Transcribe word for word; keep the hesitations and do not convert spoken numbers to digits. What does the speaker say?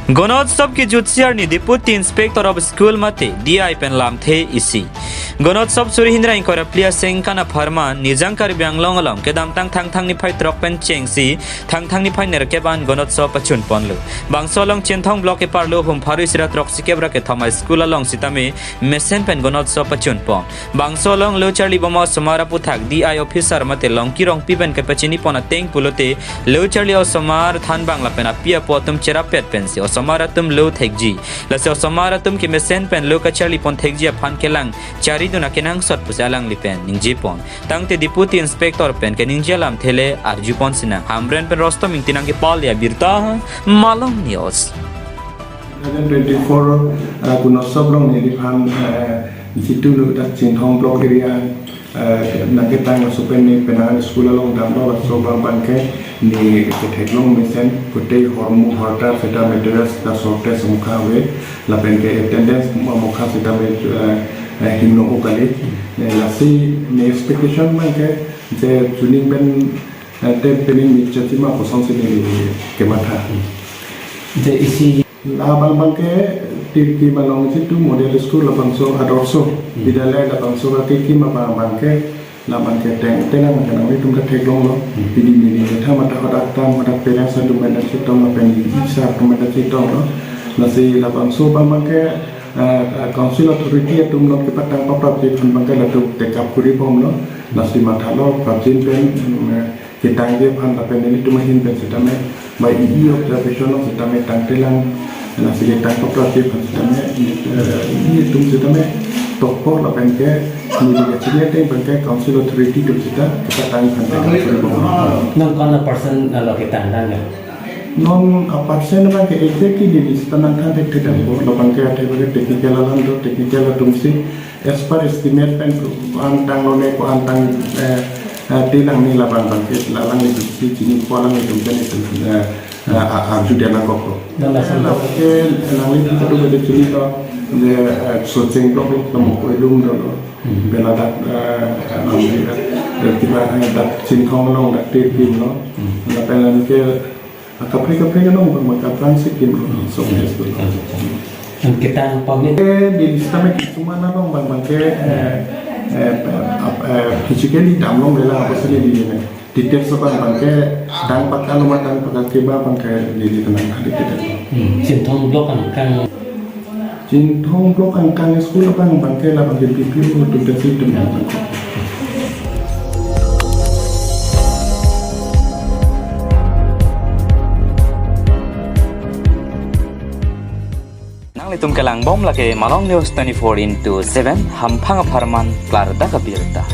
Gonotsov kejutsi arni Deputy Inspector of School mate D I pen lamthe isi. Gonotsov suri hini ra ingkoi ra phli asengkan apharman Nijang Karbi Anglong along kedamtang Thangthang niphai throk pen chengsi Thangthang niphai nerkep an Gonotsov pachun ponlo. Bangso along Chinthong Block epar lo hum pharo isi ra throksi kep ra kethom a-school along sitame mesen pen Gonotsov pachun pon. Bangso along lo charli bom osomar aputhak D I officer mate Longki Rongpi pen kepachini pon ateng pulote lo charli osomar thanbang lapen api apo atum cherapet pensi osomar atum lo thekji. Lasi osomar atum kemesen pen lo kacharli pon thekji aphan kelang charidun akenangsot pusi alangli pen ningje pon. Tangte Deputy Inspector pen keningje alamthe le arju pon sinang. Hamren pen Rostom Ingti nangkepale abirta, Malong News. Two thousand twenty-four, uh, Gonotsov along neliphan, uh, jitu lo dak Chinthong Block area, uh, nangketang laso pen ne penang school along damlo laso abang abangke ne ketheklong mesen kutei hormu hortar seta materials ta shortage mukha ave lapen ke attendance mukha seta me, uh, uh, hingno kali. Eh, lasi ne expectation abangke je chuning pen, uh, te pening mi chachima kosonsi ne kematha. Je isi Labang abangke Tirki malong jitu model school labangso Adorsho Vidyalaya labangso ka Tirki ma abang abangke labangke teng tenang abangke nanglitum ta theklonglo. Hmm. Pini mini metha mata hadak tam hadak parents atum mena chetong lapen isa atum mena chetonglo. Lasi labangso abang abangke, eh, eh, council authority atum non kepatang paprapji aphan abangke latum take up kuri bomlo. Lasi mathalo prapjin pen, mm, ketangji aphan lapen nelitum ahin pen sitame, bai E E observation along sitame tangtelang, lasi ketang paprapji aphan sitame, eh, E E atum sitame tokpo lapen ke neli kachini ateng pen ke council authority atum sita kepatang aphan tang kuri bom. Non ko-an a-percent lo ketang dan ya? Non a-percent abangke exactly neli sita nangthan thekthe dampo, labangke athe abangke technical alam do, technical atumsi as per estimate pen ko-an tanglo ne ko-an tang, eh, eh, telang ne labang abangke la alanglitumsi chini ko alanglitum pen itum, eh, eh, a-, arju dia nangkoklo. Dan lason labangke alanglitum kedo bede chini to, ne, eh, Socheng Block lo, tamo koilum dolo. Hmm. Bela dak, eh, eh, eh, kiba, eh, dak Chinthong along dak Tirki lo. Hmm. Lapen ke, ah, kaprek kaprek along bang kaprang si kimlo. So, yes, betul. An ketang pamit. Eh, di lista me kisuma na long bang abangke, eh, eh, eh, physically damlong bela apa sini di ne. Details abang abangke dang pakalo ma dang pakal keba abangke neli tenang hadi kita. Hmm, Chinthong Block angkang. Chinthong Block angkang school abang abangke labangke B P O atum ta si tenang. Nanglitum kelang bom lake Malong News twenty-four into seven, hamphang apharman klardak abirta.